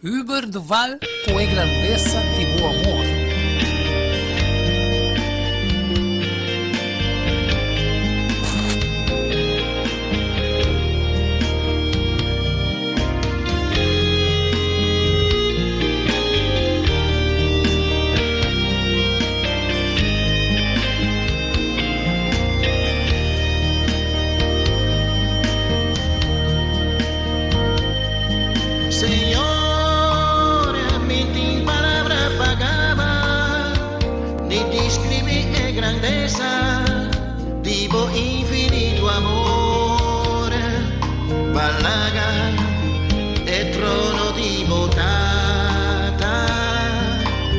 Hubert Duval ku e grandesa di bo amor. Señor, mi tin palabra pa gaba, ni describí e grandesa di bo infinito amor. B'a laga e trono di bo Tata,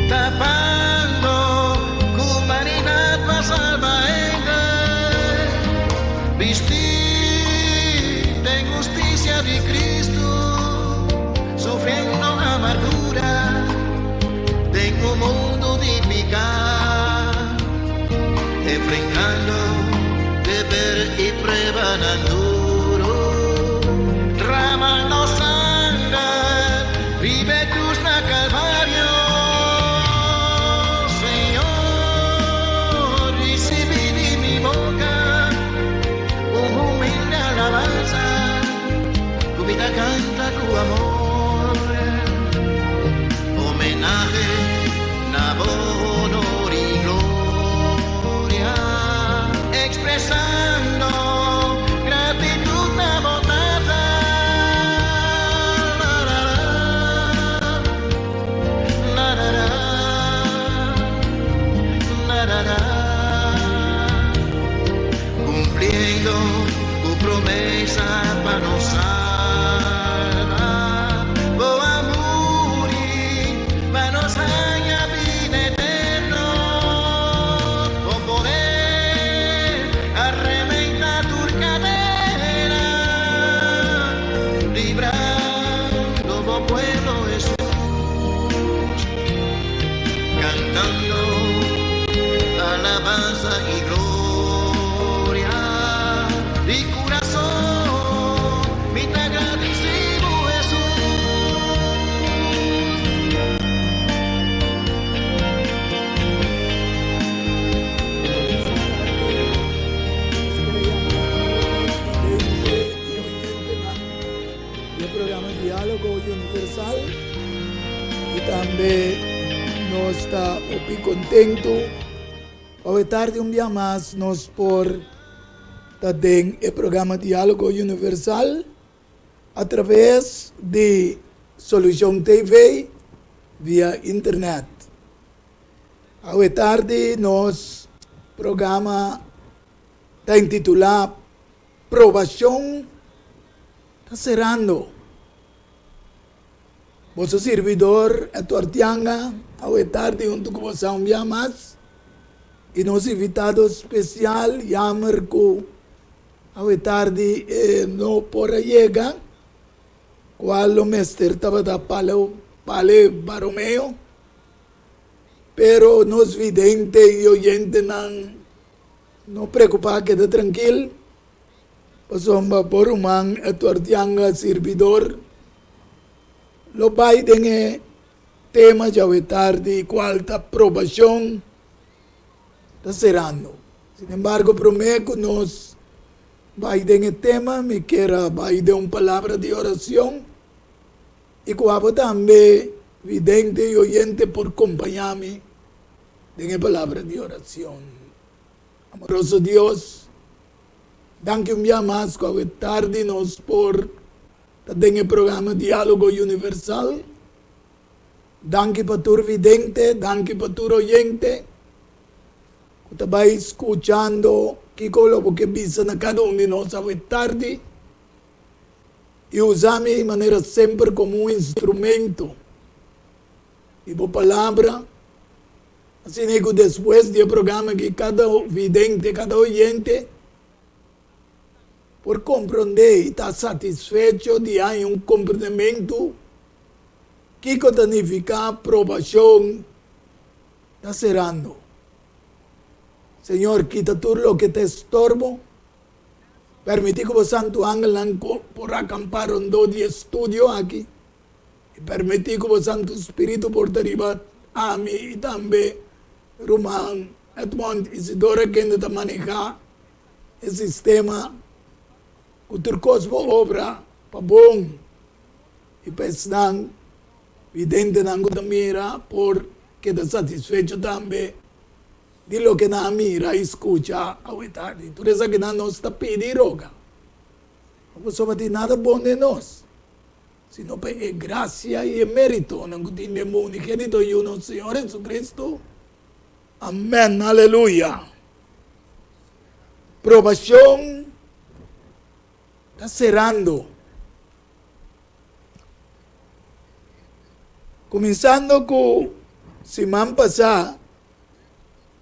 tapando ku humanidad pa salba hende. Bistí den hustisia di Cristo, sufriendo amargura den un mundu di piká, enfrentando deber i pruebanan duru, dramando sanger riba e krus na Kalvario. Señor, risibí di mi boka un humilde alabansa ku mi ta kanta ku amor, homenahe na bo honor i gloria, ekspresando gratitud na bo Tata. La la la, la la la, la la la. Cumpliendo tu promesa pa nos salva, bo a muri pa nos haña bida eterno. Bo poder a rementa tur cadena, librando bo pueblo Jesús, cantando alabanza y gloria. Di corazón, mi te agradecido Jesús. Nos quiere yama nos vidente y oyentenan di e programa Diálogo Universal y tambe nos ta hopi contento pa tardi un dia mas nos por ta den e programa Diálogo Universal a traves di Solucion TV via internet. Awe tardi nos programa ta intitulá Probacion ta cerando. Boso sirbidor Edward Tianga awe tardi hunto cu boso un bia mas y nos invitado special jammer cu awe tardi e no por a yega cual lo mester tabata Pale Baromeo. Pero nos vidente y oyentenan no preocupa keda trankil pasobra bo ruman Edward Yanga sirbidor lo bay den e tema djawe tardi cual ta probacion ta cerando. Sin embargo prome cu nos bay den e tema mi kier a bay den un palabra di oracion. I ku abo tambe, vidente i oyente, por kompañá mi den e palabra di orashon. Amoroso Dios, danki un bia mas ku awe tardi nos por ta den e programa Diálogo Universal. Danki pa tur vidente, danki pa tur oyente ku ta bai skuchando kiko lo bo ke bisa na kada un di nos awe tardi. I usa mi manera semper komo un instrumento di bo palabra, asina ku despues di e programa aki kada vidente, kada oyente por komprondé i ta satisfecho di haña un komprendementu kiko ta nifiká probashon ta serando. Señor, kita tur loke ta estorbo. Permití ku bo santu angelnan por akampá rondó di e studio aki. I permití ku bo Santu Spiritu por ta riba ami i tambe ruman Edmond Isidora kende ta manehá e sistema ku tur kos bo obra pa bon i pa esnan videntenan ku ta mira por keda satisfecho tambe di loke nan a mira i skucha awe tardi. Tur esakinan nos ta pidi i roga. No pasobra tin nada bon den nos, sino pa e grasia i e meritonan ku tin den bo unigénito Yu, nos Señor Jesucristo. Amèn. Aleluya. Probashon ta serando. Kuminsando ku siman pasá,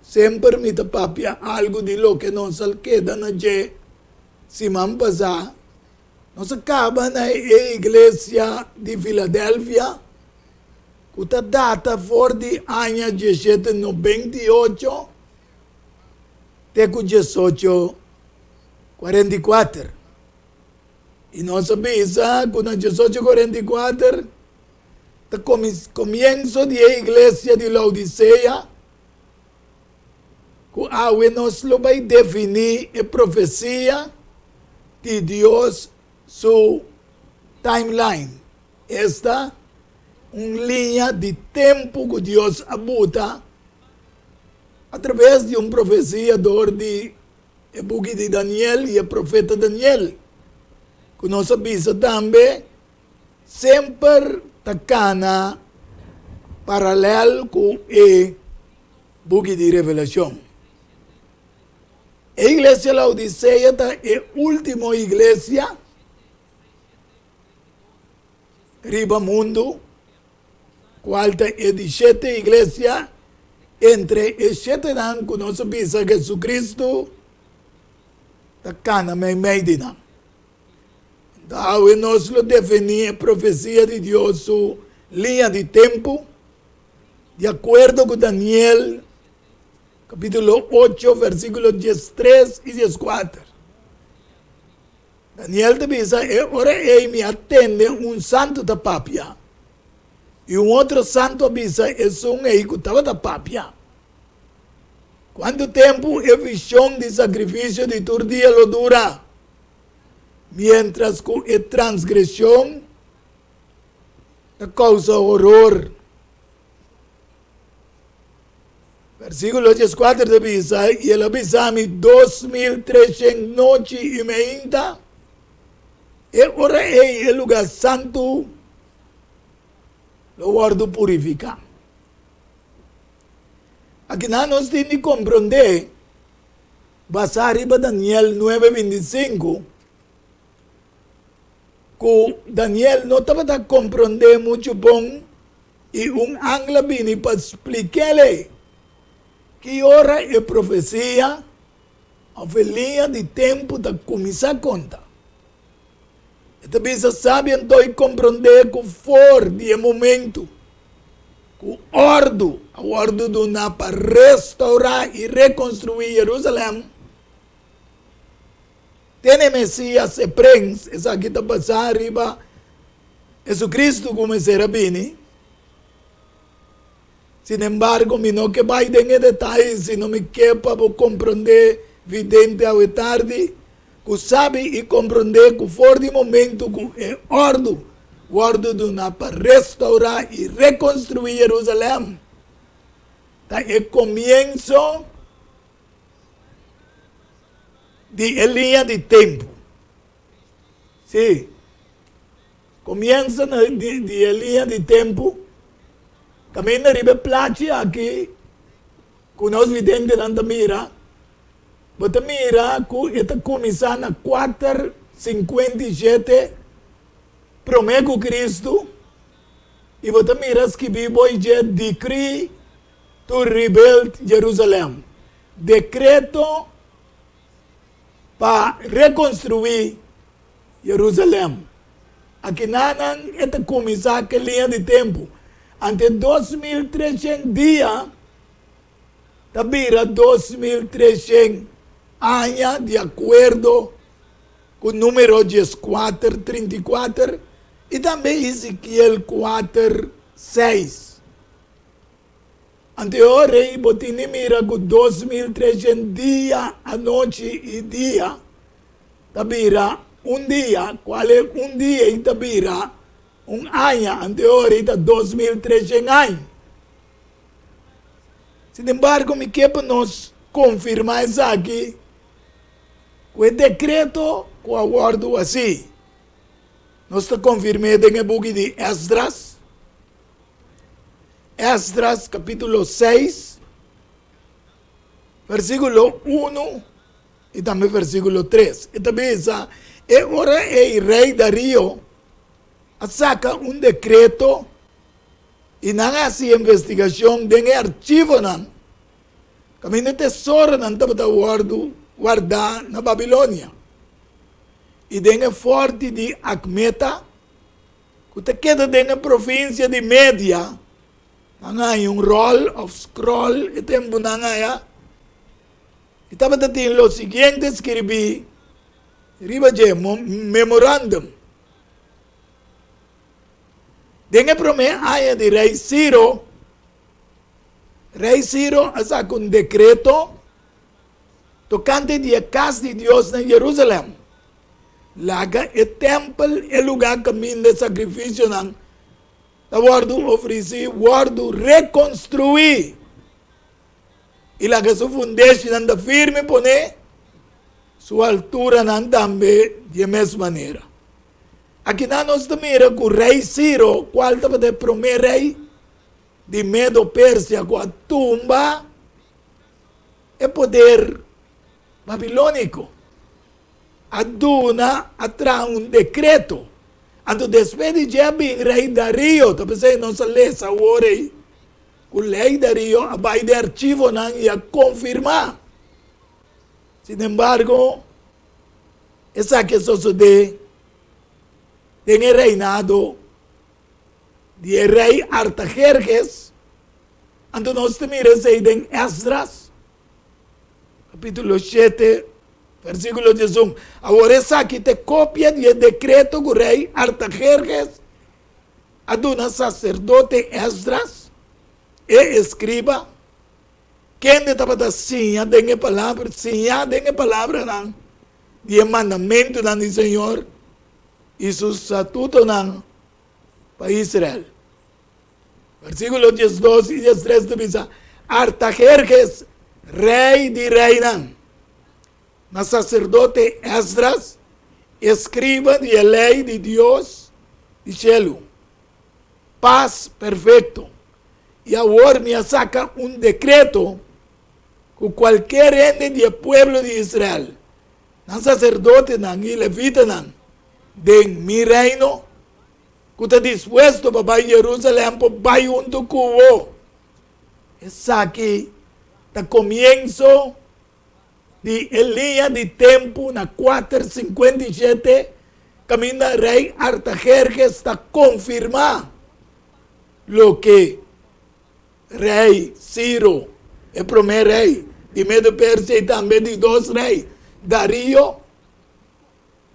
semper mi ta papia algu di loke nos a keda na dje siman pasá. Nos a kaba na e iglesia di Filadelfia, ku ta data for di aña diesshete 98 te ku 1844. I nos a bisa ku na 1844 ta komienso di e iglesia di Laodisea, ku awe nos lo bai definí e profesia di Dios su timeline, esta, un liña di tempu ku Dios a buta atraves di un profesia dor di e buki di Daniel i e profeta Daniel, ku nos a bisa tambe semper ta kana paralèl ku e buki di Revelashon. E iglesia Laodisea ta e último iglesia riba mundu, kual ta e di shete iglesia entre e shetenan ku nos a bisa Jesucristo ta kana meimei di nan. Anto awe nos lo definí e profesia di Dios su liña di tempu di akuerdo ku Daniel kapítulo 8 versíkulo 13 i 14. Daniel ta bisa, E ora ei mi a tende un santu ta papia, i un otro santu a bisa esun ei ku tabata papia, Kuantu tempu e vishon di sakrifisio di tur dia lo dura, miéntras ku e transgreshon ta kousa horor? Versíkulo 14 ta bisa, I el a bisa mi, 2300 nochi i meinta, e ora ei e lugá santu lo wòrdu purifiká. Akinan nos tin di komprondé, basá riba Daniel 9, 25, ku Daniel no tabata komprondé muchu bon I un angel a bini pa splik'el ki ora e profesia òf e liña di tempu ta kuminsá konta. E ta bisa, Sabi anto i komprondé ku for di e momentu ku òrdu a wòrdu duná pa restourá i rekonstruí Yerusalèm, te na e Mesias, e Prens, esaki ta basá riba Jesucristo ku mester a bini. Sinembargo, mi no ke bai den e detaye, sino mi ke pa bo komprondé vidente awe tardi, ku sabi i komprondé ku for di momentu ku e òrdu wòrdu duná pa restourá i rekonstruí Jerusalèm, ta e komienso di e liña di tempu. Sí. Comienza na di, di e liña di tempu. Caminda riba e plachi aki cu nos videntenan ta mira, bo ta mira cu e ta cuminsa na 457 prome cu Cristo y bo ta mira skibi boy dje Decree to rebuild Jerusalem. Decreto pa rekonstruí Jerusalèm. Akinanan e ta kuminsá ku e liña di tempu. Ante 2300 dia ta bira 2300 aña di akuerdo ku Número 14, 34. I tambe Ezekiel 4, 6. Anto rei bo tin di mira ku 2300 dia, anochi i dia, ta bira un dia, kual e un dia ei ta bira un aña, anto rei ta 2300 aña. Sin embargo, mi ke pa nos konfirmá esaki ku e dekreto ku a wòrdu hasí. Nos ta konfirm'é den e buki di Esdras, Esdras kapítulo 6, versíkulo 1 i tambe versíkulo 3. E ta bisa, E ora ei rei Darío a saka un dekreto i nan a hasi investigashon den e archivonan kaminda e tesoronan tabata wòrdu wardá na Babilonia i den e fòrti di Akmeta, ku ta keda den e provinsia di Media. Nan a haña un ròl òf skròl e tempunan aya i tabata tin lo siguiente skirbí riba dje, Memorandum. Den e promé aña di rei Siro, rei Siro a saka un dekreto tokante di e kas di Dios na Jerusalèm. Laga e tèmpel, e lugá kaminda e sakrifisionan ta wòrdu ofresí, wòrdu rekonstruí, i laga su fundeshinan ta firme poné, su alturanan tambe di e mes manera. Akinan nos ta mira ku rei Siro, kual tabata e promé rei di Medo-Persia ku a tumba e poder babilóniko, a duna, a traha un dekreto. Anto despues di dje a bin rei Darío, ta p'esei nos a lesa awor ei ku rei Darío a bai den archivonan i a konfirmá. Sinembargo, Esaki a sosodé den e reinado di e rei Artaherhes. Anto nos ta mira esei den Esdras, kapítulo 7, versíkulo 11. Awor esaki ta e kopia di e dekreto ku rei Artaherhes a duna saserdote Esdras, e eskriba, Kende tabata siña den e palabra, siñá den e palabranan di e mandamentunan di Señor i su statutonan pa Israel. Versíkulo 12 i 13 ta bisa, Artaherhes, rei di reinan, na saserdote Esdras, eskriba di e lei di Dios di shelu, pas perfekto. I awor mi a saka un dekreto ku kualker hende di e pueblo di Israel, nan saserdotenan i levitanan den mi reino, ku ta dispuesto pa bai Jerusalèm por bai huntu ku bo. Esaki ta komienso di e liña di tempu na 457 kaminda rei Artaherhes ta konfirmá loke rei Siro, e promé rei di Medo-Persia i tambe di dos rei Darío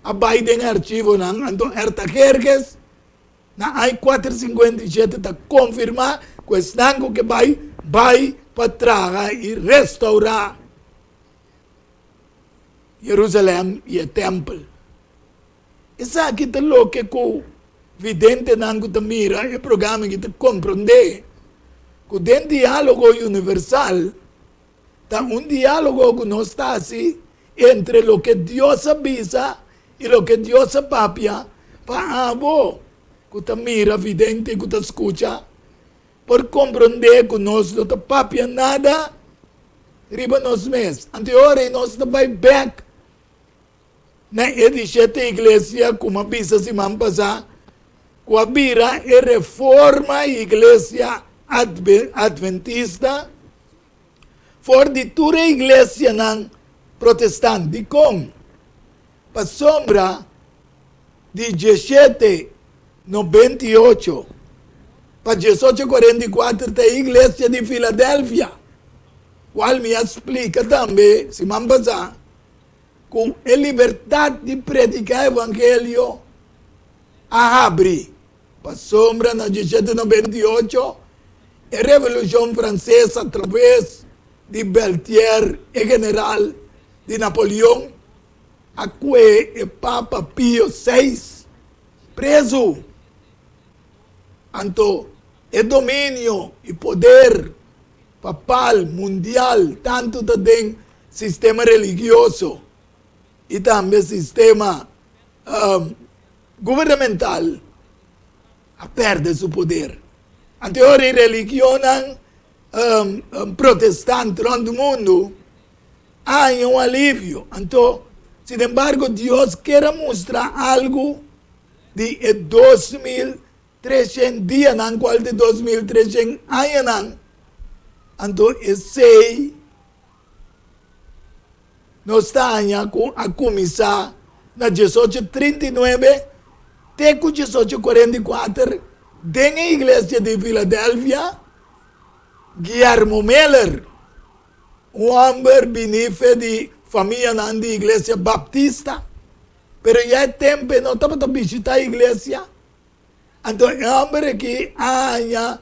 a bai den archivonan. Anto Artaherhes na ai 457 ta konfirmá ku esnan ku ke bai, bai pa traha i restourá Jerusalèm i e tèmpel. Esaki ta loke ku videntenan ku ta mira e programa aki ta komprondé, ku den Diálogo Universal ta un diálogo ku nos ta hasi entre loke Dios a bisa i loke Dios a papia pa abo ku ta mira vidente i ku ta skucha por komprondé ku nos no ta papia nada riba nos mes. Anto e ora ei nos ta bai bèk na e di shete iglesia ku mi a bisa siman pasá ku a bira e Reforma Iglesia Adventista for di tur e iglesianan protestant. Dikon? Pasobra di 1798 pa 1844 ta e iglesia di Filadelfia, kual mi a splika tambe siman pasá, Ku e libertat di prediká evangelio. a habri pasobra na 1798 e Revolushon Franses atraves di Berthier e general di Napoleon a kue e Papa Pio seis prezu. Anto e dominio i poder papal mundial tantu ta den sistema religioso i tambe sistema gubernamental a perde su poder. Anto e ora e religionnan protestant rond mundu a haña un alivio. Anto, sinembargo, Dios kier a mustra algu di e 2300 dianan kual ta e 2300 añanan. Anto esei nos ta haña ku a kuminsá na 1839 te ku 1844 den e iglesia di Filadelfia, Guillermo Miller, un hòmber bini fe di famianan di iglesia baptista, pero ya e tempu e no tabata bishitá iglesia. Anto e hòmber aki a haña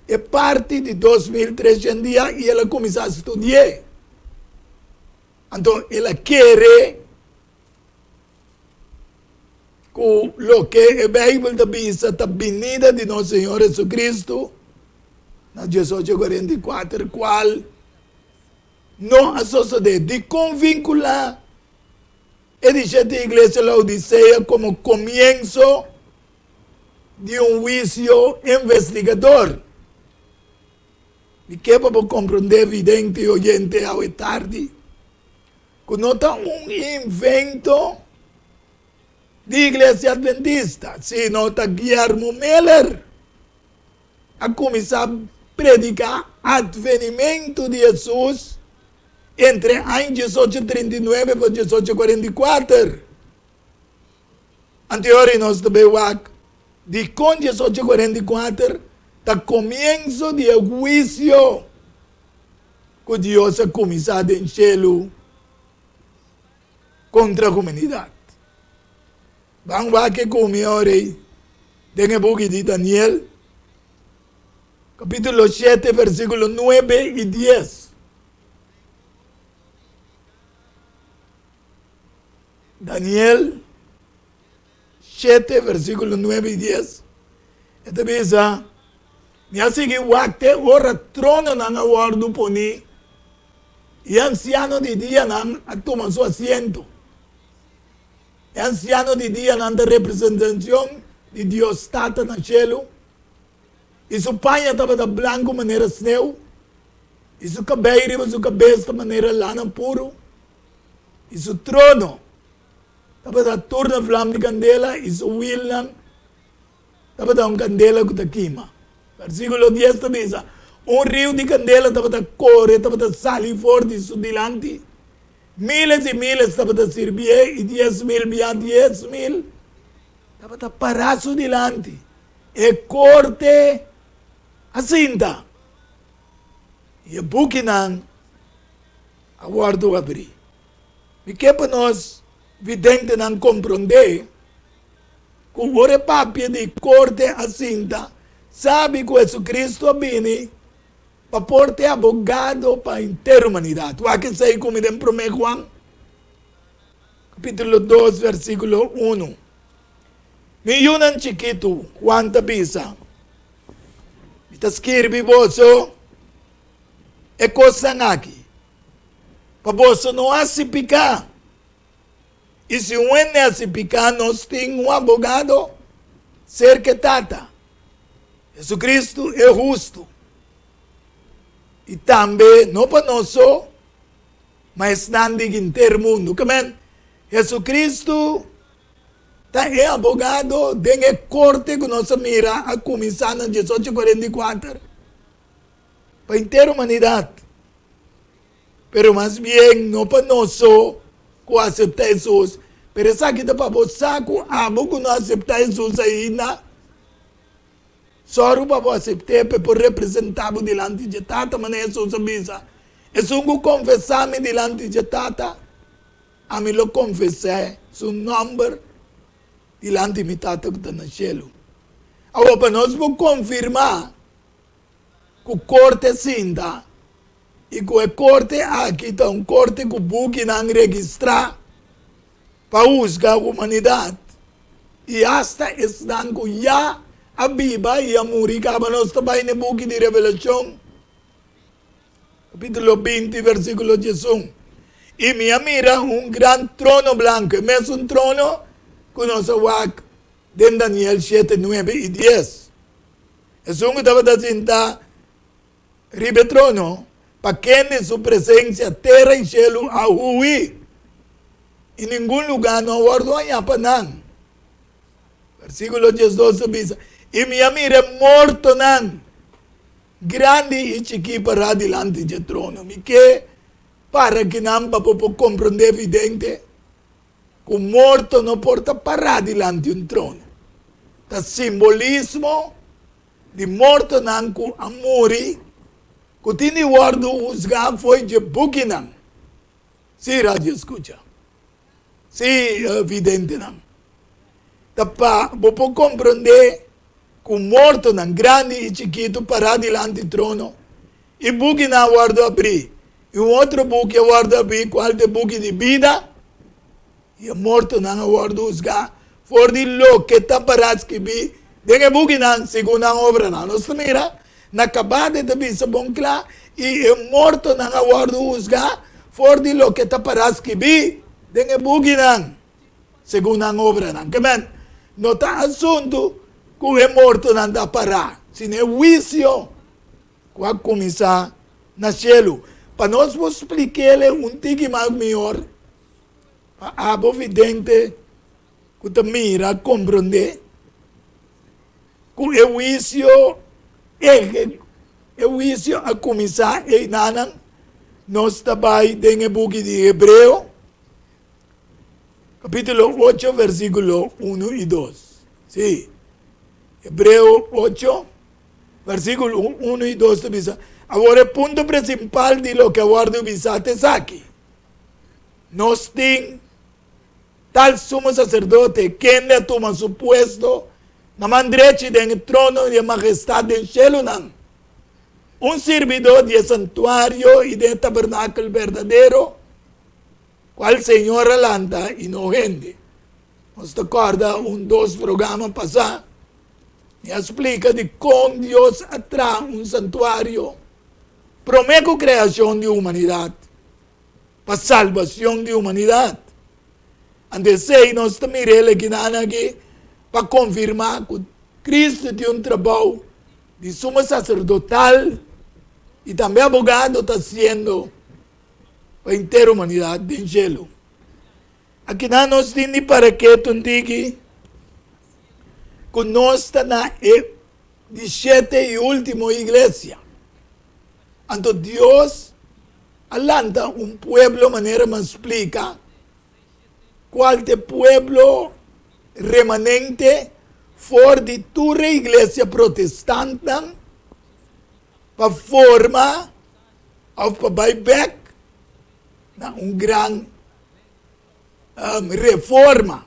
e parti di 2300 dia i el a kuminsá studi'é. Anto el a kere ku loke e Beibel ta bisa ta binida di nos Señor Jesucristo na 1844, kual no a sosodé. Dikon vinkulá e di shete iglesia Laodisea komo komienso di un huisio investigador? Mi ke pa bo komprondé, vidente i oyente, awe tardi, ku no ta un invento di Iglesia Adventista, sino ta Guillermo Miller a kuminsá prediká atvenimentu di Hesus entre aña 1839 pa 1844. Anteori nos ta bai wak dikon 1844 ta komienso di e huisio ku Dios a kuminsá den shelu kontra humanidat. Ban wak e kumi ora ei den e buki di Daniel, kapítulo shete, versíkulo nuebe i dies. Daniel shete, versíkulo nuebe i dies, e ta bisa, Mi a sigui wak te ora trononan a wòrdu poní i e ansiano di dianan a tuma su asiento. E ansiano di dianan ta representashon di Dios Tata na shelu, i su paña tabata blanku manera sneu, i su kabei riba su kabes ta manera lana puru, i su trono tabata tur na vlam di kandela, i su wilnan tabata un kandela ku ta kima. Versíkulo dies ta bisa, Un riu di kandela tabata kore, tabata sali for di su dilanti. Miles i miles tabata sirbié, i 10,000 bia 10,000 tabata pará su dilanti. E korte a sinta, i e bukinan a wòrdu habrí. Mi ke pa nos videntenan komprondé ku ora e papia di korte a sinta, sabi ku Jesucristo a bini pa por ta e abogado pa henter humanidat. Wak esei ku mi den Promé Juan, kapítulo 2, versíkulo 1. Mi yunan chikitu, Juan ta bisa, mi ta skirbi boso e kosnan aki, pa boso no hasi piká. I si un hende hasi piká, nos tin un abogado serka e Tata, Jesucristo e hustu. I tambe no pa nos so, ma esnan di henter mundu. Ke men, Jesucristo ta e abogado den e korte ku nos a mira a kuminsá na 1844 pa henter humanidat. Pero mas bien no pa nos so ku aseptá Hesus, pero esaki ta pa bo sa ku abo ku no aseptá Hesus ainda, sòru pa bo asept'é pa e por representá bo dilanti dje Tata, manera Hesus a bisa, Esun ku konfesá mi dilanti dje Tata, ami lo konfes'é su nòmber. Dilanti mi Tata ku ta na shelu. Awor pa nos por konfirmá ku korte sinta i ku e korte aki ta un korte ku bukinan registrá pa husga humanidat i asta esnan ku ya a biba i a muri kaba nos ta bai na e buki di Revelashon kapítulo 20 versíkulo 11. I mi a mira un gran trono blanku, e mesun trono ku nos a wak den Daniel 7, 9 i 10. Esun ku tabata sintá riba e trono, pa kende su presensia tera i shelu a hui, i ningun lugá no a wòrdu hañá pa nan. Versíkulo 12 ta bisa, I mi a mira e mortonan, grandi i chikí, pará dilanti dje trono. Mi ke para kinan pa bo por komprondé evidente ku morto no por ta pará dilanti un trono. Ta simbolismo di mortonan ku a muri ku tin di wòrdu husgá fo'i dje bukinan. Sí, radio skucha. Sí, videntenan. Ta pa bo por komprondé ku mortonan, grandi i chikitu, pará dilanti trono, i bukinan a wòrdu abrí, i un otro buki a wòrdu abrí, kual ta e buki di bida, i e mortonan a wòrdu husgá for di loke ta pará skibí den e bukinan segun nan obranan. Nos ta mira na kabada e ta bisa bon kla, i e mortonan a wòrdu husgá for di loke ta pará skibí den e bukinan segun nan obranan. Ke men, no ta asuntu ku e mortonan ta pará, sino e huisio ku a kuminsá na shelu. Pa nos por splik'é un tiki mas mihor, pa abo vidente ku ta mira komprondé ku e huisio e huisio a kuminsá einanan, nos ta bai den e buki di Hebreo, kapítulo 8, versíkulo 1 i 2. Sí, Hebreo 8, versíkulo 1 i 2 ta bisa, Awor e punto prinsipal di loke a wòrdu bisá ta esaki, Nos tin tal sumo saserdote kende a tuma su puesto na man drechi den e trono di e Mahestat den shelunan, un sirbidó di e santuario i den e tabernakel berdadero, kual Señor a lanta i no hende. Nos ta kòrda un dos programa pasá, mi a splika di kon Dios a traha un santuario promé ku kreashon di humanidat. Pa salbacion di humanidad. Anto esey nos ta mira el ekinan aki pa confirma cu Cristo tin un trabou di sumo sacerdotal y tambe abogado ta haciendo pa henter humanidad den cielo. Akinan nos tin di para ketu un tiki cu nos ta na e di shete y ultimo iglesia. Anto Dios a lanta un pueblo manera mi a splika, kual ta e pueblo remanente for di tur e iglesia protestantnan pa forma òf pa bai bèk na un gran reforma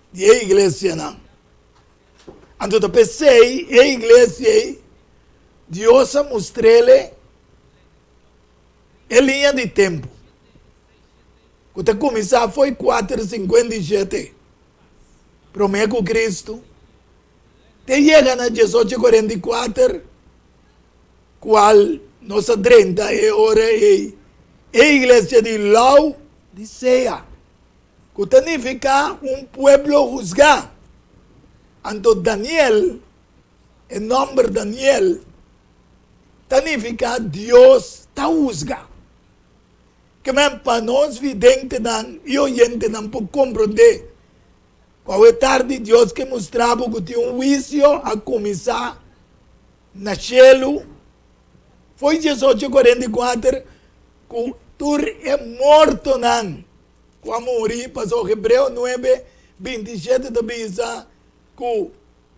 di e iglesianan. Anto ta p'esei e iglesia ei Dios a mustr'el e liña di tempu ku ta kuminsá fo'i 457 promé ku Kristu te yega na 1844, kual nos a drenta e ora ei e iglesia di Laodisea, ku ta nifiká un pueblo husgá. Anto Daniel, e nòmber Daniel, ta nifiká Dios ta husga. Ke men pa nos videntenan i oyentenan por komprondé ku awe tardi Dios ke mustra bo ku tin un huisio a kuminsá na shelu fo'i 1844 ku tur e mortonan ku a muri, pasobra Hebreo 9, 27 ta bisa ku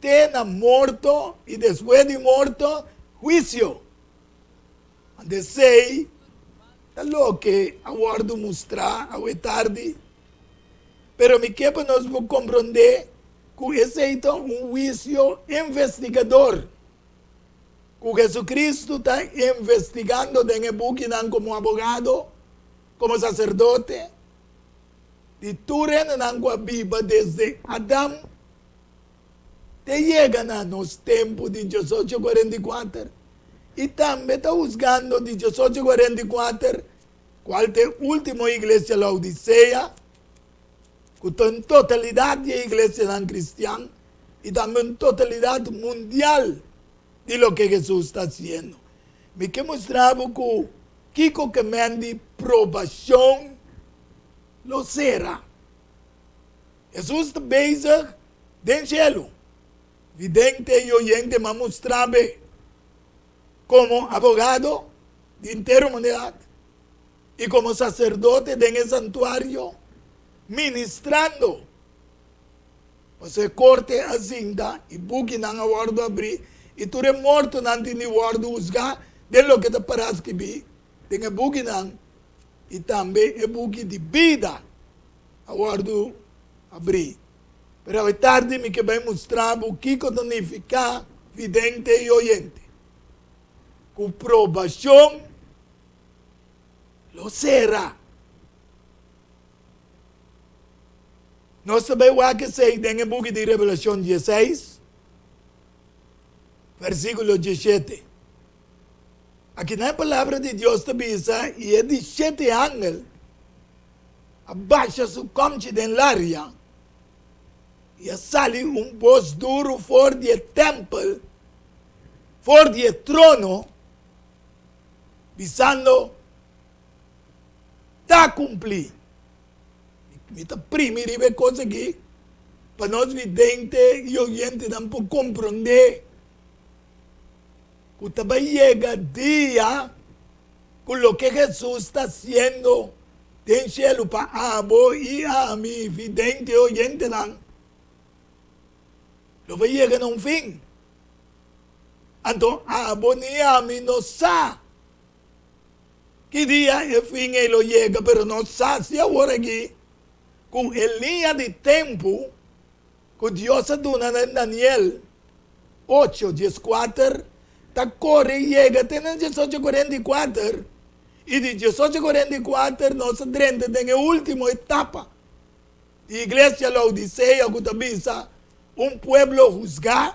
Te na morto i despues di morto, huisio. Ante esei ta loke a wòrdu mustrá awe tardi, pero mi ke pa nos por komprondé. Ku esei ta un huisio investigador ku Jesucristo ta investigando den e bukinan komo abogado, komo saserdote, di tur hendenan ku a biba desde Adam te yega na nos tempu di diesocho kuarenta i kuater, i tambe ta husgando di diesocho kuarenta i kuater kual ta e último iglesia Laodisea, ku ta un totalidat di e iglesianan kristian i tambe un totalidat mundial di loke Hesus ta hasiendo. Mi ke mustra bo ku kiko ke men di probashon lo sera. Hesus ta bezig den shelu. Vidente i oyente m'a mustra be komo abogado di henter humanidat. I komo saserdote den e santuario, ministrando. Pasobra e korte a sinta, i bukinan a wòrdu abrí, i tur e mortonan tin di wòrdu husgá den loke ta pará skibí den e bukinan, i tambe e buki di bida a wòrdu abrí. Pero awe tardi mi ke bai mustra bo kiko ta nifiká vidente i oyente. Ku probashon lo sera. Nos ta bai wak esei den e buki di Revelashon dieseis, versíkulo dieshete. Akinan e Palabra di Dios ta bisa, I e di shete angel a basha su kòmchi den laria, i a sali un bos duru for di e tèmpel, for di e trono, bisando, Ta kumplí. Mi ta primi riba e kos aki pa nos vidente i oyentenan por komprondé ku ta bai yega dia ku loke Hesus ta hasiendo den shelu pa abo i ami, vidente i oyentenan, lo bai yega na un fin. Anto abo ni ami no sa ki dia e fin ei lo yega, pero nos sa si awor aki ku e liña di tempu ku Dios a duna na Daniel ocho dieskuater ta kore yega te na diesocho kuarenta i kuater, i di diesocho kuarenta i kuater nos a drenta den e ultimo etapa di iglesia Laodisea ku ta bisa un pueblo husgá.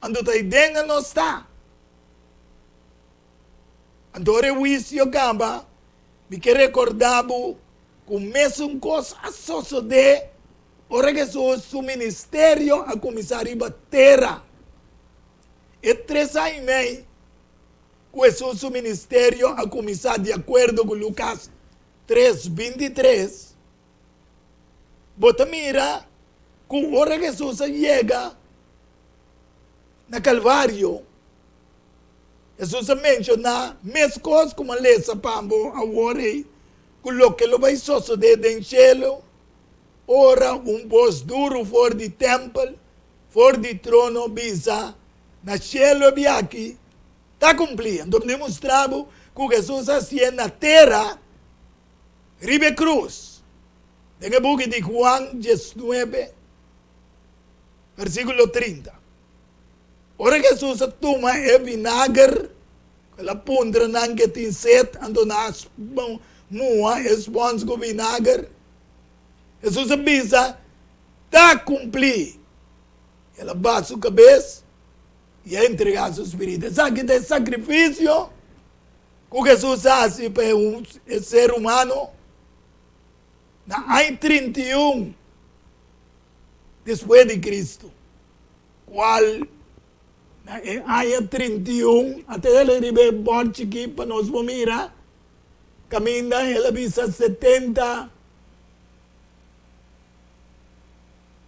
Anto ta ei den a nos ta. Anto ora e huisio kaba, mi ke rekordá bo ku mesun kos a sosodé ora Hesus su ministerio a kuminsá riba tera. E tres aña i mei ku Hesus su ministerio a kuminsá di akuerdo ku Lukas tres 23, Bo ta mira ku ora Hesus a yega na Kalvario, Hesus a menshoná meskos ku a lesa pa bo awor ei, ku loke lo bai sosodé den shelu ora un bos duru for di tèmpel, for di trono bisa, Na shelu e biaha ta kumplí. Anto mi mustra bo ku Hesus a hasié na tera. Riba e krus, den e buki di Juan diesnuebe, versíkulo trinta, ora Hesus a tuma e vinager, ku el a puntra nan ke tin set, anto nan a muha e spons ku vinager, Hesus a bisa, Ta kumplí! El a baha su kabes i a entregá su spiritu. Esaki ta e sakrifisio Ku Hesus a hasi pa e ser humano na aña 31 despues di Cristo, kual na e aña 31 a ta hel riba e bòrd chikí pa nos por mira, kaminda el a bisa 70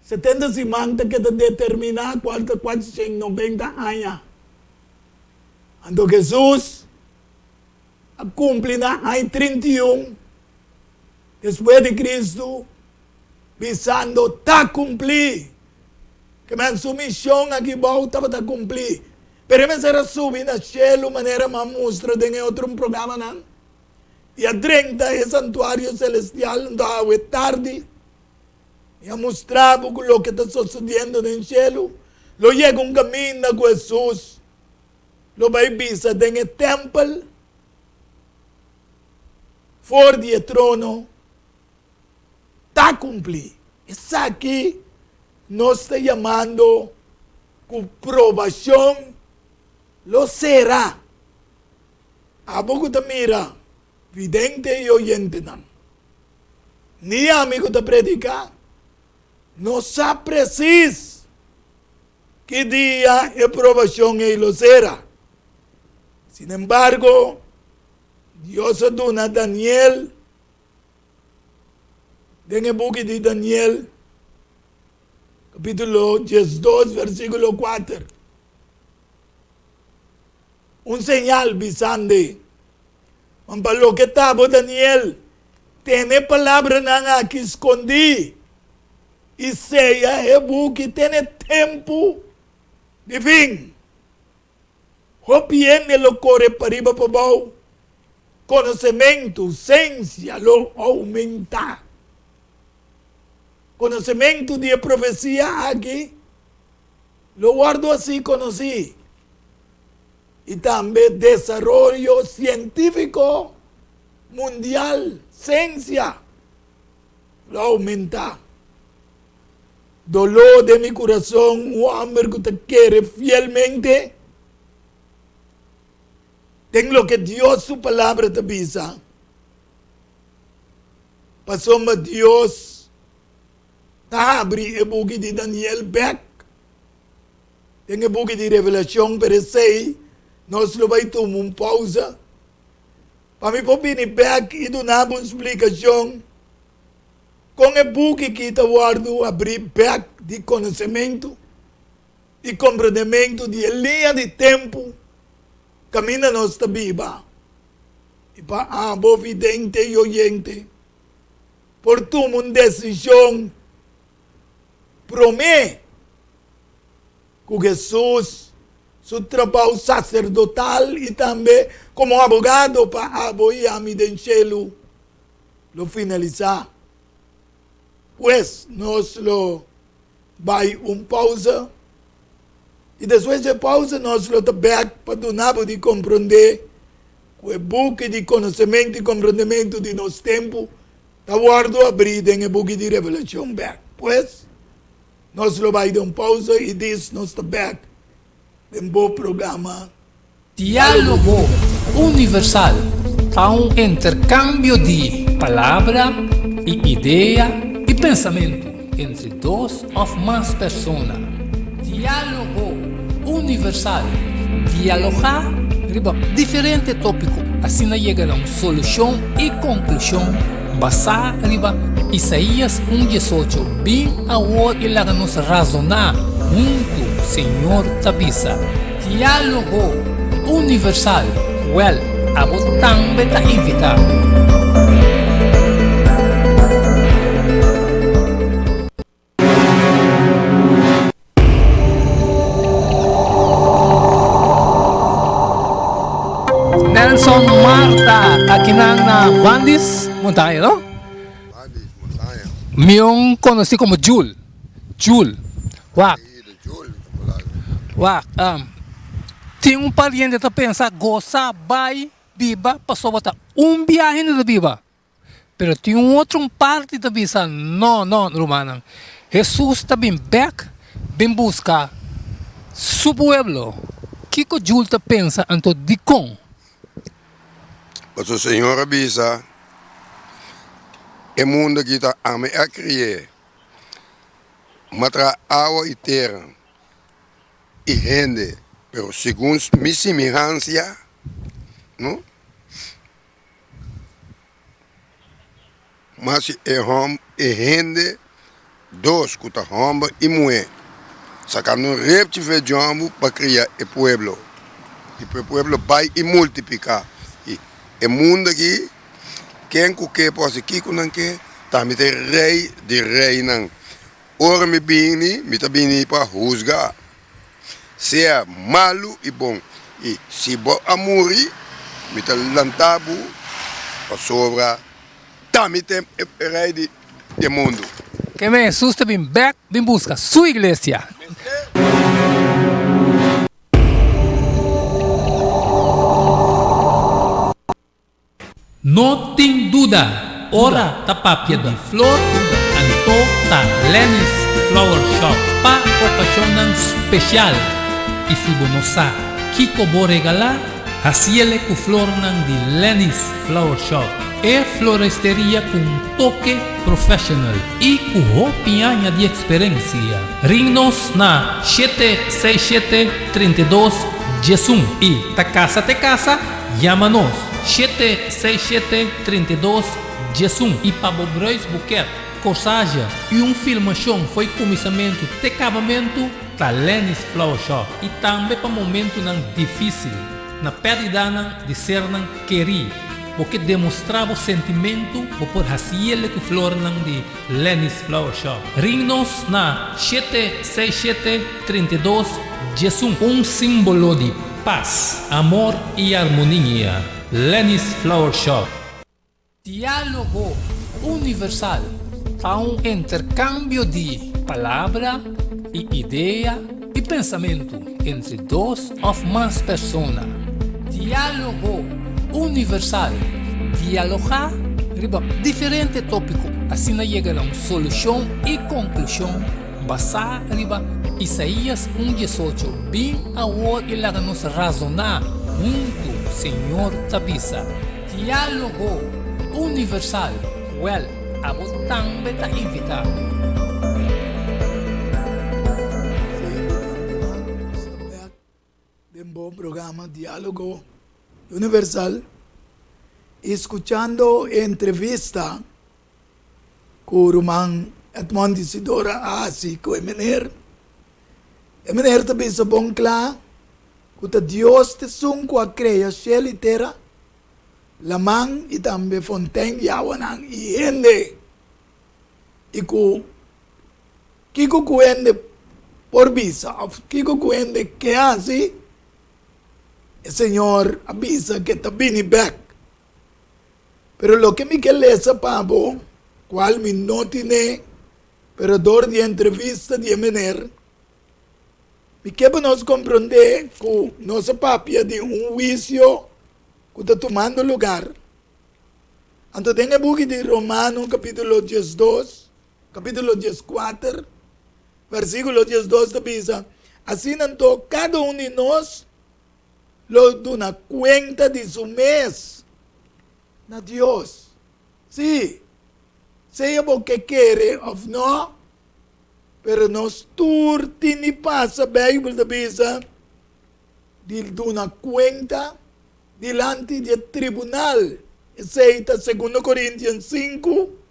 70 siman ta keda determiná kual ta 490 aña. Anto Hesus a kumpli na aña 31 despues di Kristu, bisando, Ta kumplí! Kimen su mishon aki bou tabata kumplí, pero e mester a subi na shelu manera mi a mustra den e otro programanan i a drenta e santuario selestial. Anto awe tardi. Mi a mustra bo ku loke ta sosodiendo den shelu lo yega un kaminda ku Hesus lo bai bisa den e tèmpel for di e trono ta kumplí. Esaki nos ta yamando ku probashon lo sera. Abo ku ta mira, vidente i oyentenan, ni ami ku ta prediká, no sa presis ki dia e probashon ei lo sera. Sinembargo, Dios a duna Daniel Den e buki di Daniel, kapítulo 12, versíkulo 4, un señal bisand'e, Man pa loke ta bo, Daniel, tene e palabranan aki skondí i seya e buki te n'e tempu di fin. Hopi hende lo kore pariba pabou, konosementu, sensia, lo oumentá. Konosementu di e profesia aki lo wòrdu hasi konosí i tambe desaroyo sientífiko mundial, sensia, lo oumentá. Doló den mi kurason, un hòmber ku ta kere fielmente den loke Dios su Palabra ta bisa, pasobra Dios ta habri e buki di Daniel bèk den e buki di Revelashon. Pero esei nos lo bai tuma un pousa pa mi por bini bèk i duna bo un splikashon. Kon e buki ki ta wòrdu abrí bèk di konosementu i komprendementu di e liña di tempu kaminda nos ta biba, i pa abo, vidente i oyente, por tuma un desishon promé ku Hesus su trabou saserdotal i tambe komo abogado pa abo i ami den shelu lo finalisá. Pues nos lo bai un pausa i despues di e pausa nos lo ta bèk pa duna bo di komprondé ku e buki di konosementu i komprondementu di nos tempu ta wòrdu abrí den e buki di Revelashon bèk. Pues nos lo bai den un pausa i dis nos ta bèk den bo programa. Diálogo Universal ta un interkambio di palabra i idea i pensamentu entre dos òf mas persona. Diálogo Universal, dialogá riba diferente tópiko, asina yega na un solushon i konklushon basá riba Isaías un diesocho, Bin awor i laga nos razoná huntu, Señor ta bisa. Diálogo Universal, Wèl, abo tambe ta invitá. Nelson Marta akinan na Bandis Montaña, no? Bandis Montaña. Mion konosí komo Jul. Jul. Wak. Wak, tin un pariente ta pensa gosa bai biba pasobra ta un biahe hende ta biba. Pero tin un otro un parti ta bisa, no, no, rumannan, Hesus ta bin bek bin buska su pueblo. Kiko Jul ta pensa anto dikon? Pasobra Señor a bisa, E mundo aki ta ami a kri'é. M'a traha awa i tera i hende, pero segun mi simihansia, no? M'a hasi e hòm, e hende dos ku ta hòmber i muhé, sakando un repchi for e djòmbu pa kria e pueblo, i pa e pueblo bai i multipliká. I e mundu aki. Ken ku ke por hasi kiko nan ke, ta mi ta e rei di reinan. Ora mi bini, mi ta bini pa husga, sea malu i bon. I si bo a muri, mi ta lanta bo, pasobra ta mi ta e rei di e mundu. Ok. Ke men Hesus ta bin bek bin buska su iglesia. No tin duda, ora ta papia di flor, anto ta Lenny's Flower Shop pa okashonnan spesial. I si bo no sa kiko bo regalá, hasiele ku flornan di Lenny's Flower Shop, e floresteria ku un toke professional i ku hopi aña di eksperensia. Ring nos na shete seis shete 32 11 i ta kasa te kasa. Yama nos, shete seis shete 32 11 i pa bo bruidsboeket, corsage i un filmashon fo'i kuminsamentu te kabamentu ta Lenny's Flower Shop i tambe pa momentunan difisil, na pèrdidanan di sernan kerí, bo ke demostrá bo sentimentu bo por hasiele ku flornan di Lenny's Flower Shop. Ring nos na shete seis shete 32 11. Un símbolo di pas, amor i armonia. Lenny's Flower Shop. Diálogo Universal ta un interkambio di palabra i idea i pensamentu entre dos òf mas persona. Diálogo Universal, Dialogá riba diferente tópiko asina yega na un solushon i konklushon basá riba Isaías un diesocho, Bin awor i laga nos razoná huntu, Señor ta bisa. Diálogo Universal, Wèl, abo tambe ta invitá. Den bo programa Diálogo Universal i skuchando e entrevista ku ruman Edmond Isidora a hasi ku e meneer. E meneer ta bisa bon kla ku ta Dios ta esun ku a krea shel i tera, laman i tambe fontein di awanan i hende i ku Kiko ku hende por bisa òf kiko ku hende ke hasi, e Señor a bisa ku e ta bini bèk. Pero loke mi ke lesa pa bo, kual mi no tine, pero dor di e entrevista di e meneer, mi ke pa nos komprondé ku nos a papia di un huisio ku ta tumando lugar. Anto den e buki di Romano kapítulo 12, Capítulo 14, versículo 12 ta bisa, Asina anto cada un di nos lo duna cuenta di su mes na Dios. Sí, sea bo ke kere of no, pero nos tur tin di pasa, Bijbel ta bisa, di duna cuenta dilanti di e tribunal. Esei ta Segundo Corinthians 5,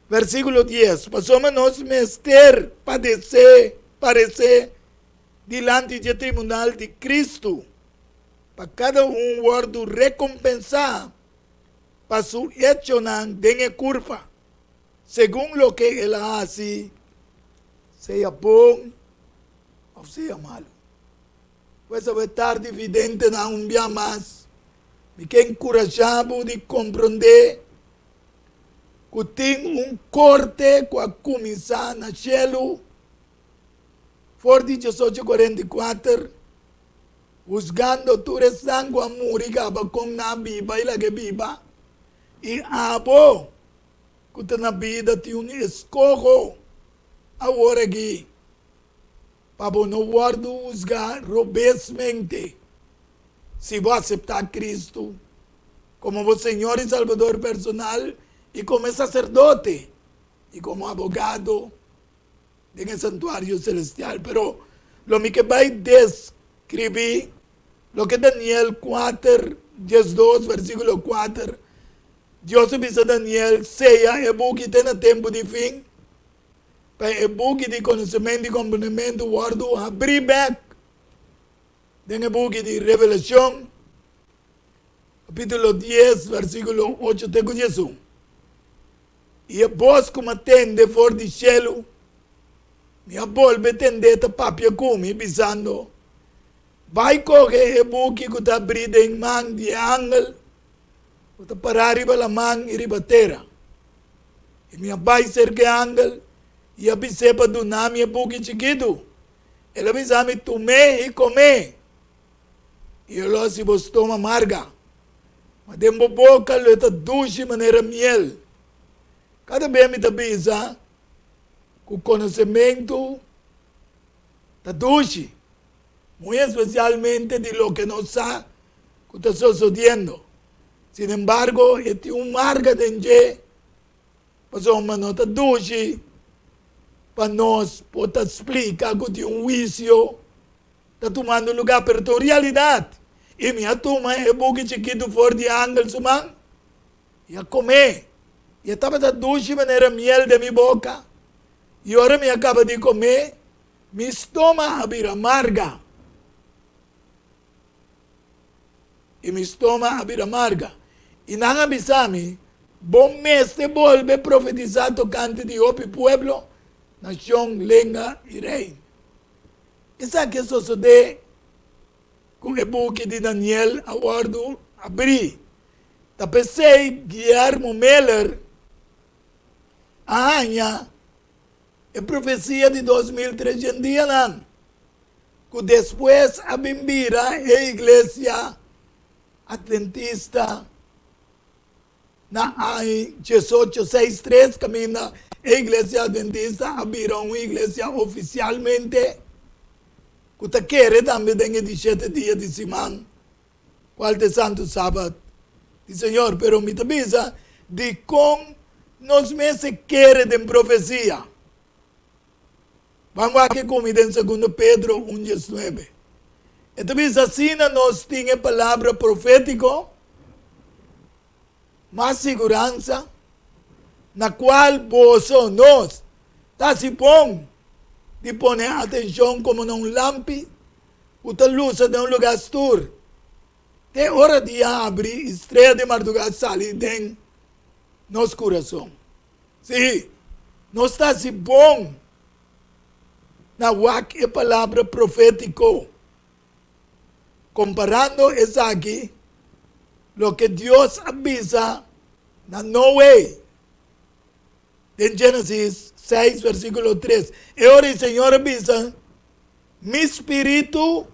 Versíkulo dies, Pasobra nos mester padesé, paresé, dilanti dje tribunal di Kristu, pa kada un wòrdu rekompensá pa su echonan den e kurpa, segun loke el a hasi, sea bon òf sea malu. Pues awe tardi, videntenan, un bia mas mi ke enkurashá bo di komprondé ku tin un korte ku a kuminsá na shelu for di 1844, husgando tur esnan ku a muri kaba kon nan a biba i lag'é biba, i abo ku ta na bida tin un eskoho awor aki pa bo no wòrdu husgá robesmente si bo aseptá Kristu komo bo Señor i Salbador personal i komo e saserdote i komo abogado den e santuario selestial. Pero lo mi ke bai deskribí loke Daniel kuater, 12, versíkulo kuater, Dios a bisa Daniel, Seya e buki te na tempu di fin, pa e buki di konosementu i komprendementu wòrdu habrí bèk. Den e buki di Revelashon, kapítulo dies, versíkulo ocho te ku diesun, I e bos ku mi a tende for di shelu, mi a bolbe tend'é ta papia ku mi, bisando, Bai kohe e buki ku ta abrí den man di e angel ku ta pará riba laman i riba tera. I mi a bai serka e angel i a bis'é pa duna mi e buki chikitu. El a bisa mi, Tum'é i kom'é, i e lo hasi bo stoma marga, ma den bo boka lo e ta dushi manera miel. Kada bes mi ta bisa ku konosementu ta dushi, muy espesialmente di loke nos sa ku ta sosodiendo. Sinembargo, e tin un marga den dje, pasobra no ta dushi pa nos por ta splika ku tin un huisio ta tumando lugá, pero ta un realidat. I mi a tuma e buki chikitu for di e angel su man i a kom'é, i e tabata dushi manera miel den mi boka, i ora mi a kaba di kom'é, mi stoma a bira marga. I mi stoma a bira marga. I nan a bisa mi, Bo mester bolbe profetisá tokante di hopi pueblo, nashon, lenga i rei. Esaki a sosodé ku e buki di Daniel a wòrdu abrí. Ta p'esei Guillermo Miller a haña e profesia di 2300 dianan. ku despues a bin bira e Iglesia Atventista na aña 1863, kaminda e Iglesia Atventista a bira un iglesia ofisialmente ku ta kere tambe den e di shete dia di siman, kual ta e Santu Sabat di Señor. Pero mi ta bisa, dikon nos mester kere den profesia? Ban wak e ku mi den Segundo Pedro un diesnuebe. E ta bisa asina nos tin e palabra profétiko mas siguransa, na kual boso, nos, ta hasi bon di pone atenshon komo na un lampi ku ta lusa den un lugá stur, te ora dia habri i strea di mardugá sali den nos kurason. Sí, nos ta hasi bon na wak e palabra profétiko. Komparando esaki loke Dios a bisa na Noe den Génesis seis versíkulo tres, e ora e Señor a bisa, Mi spiritu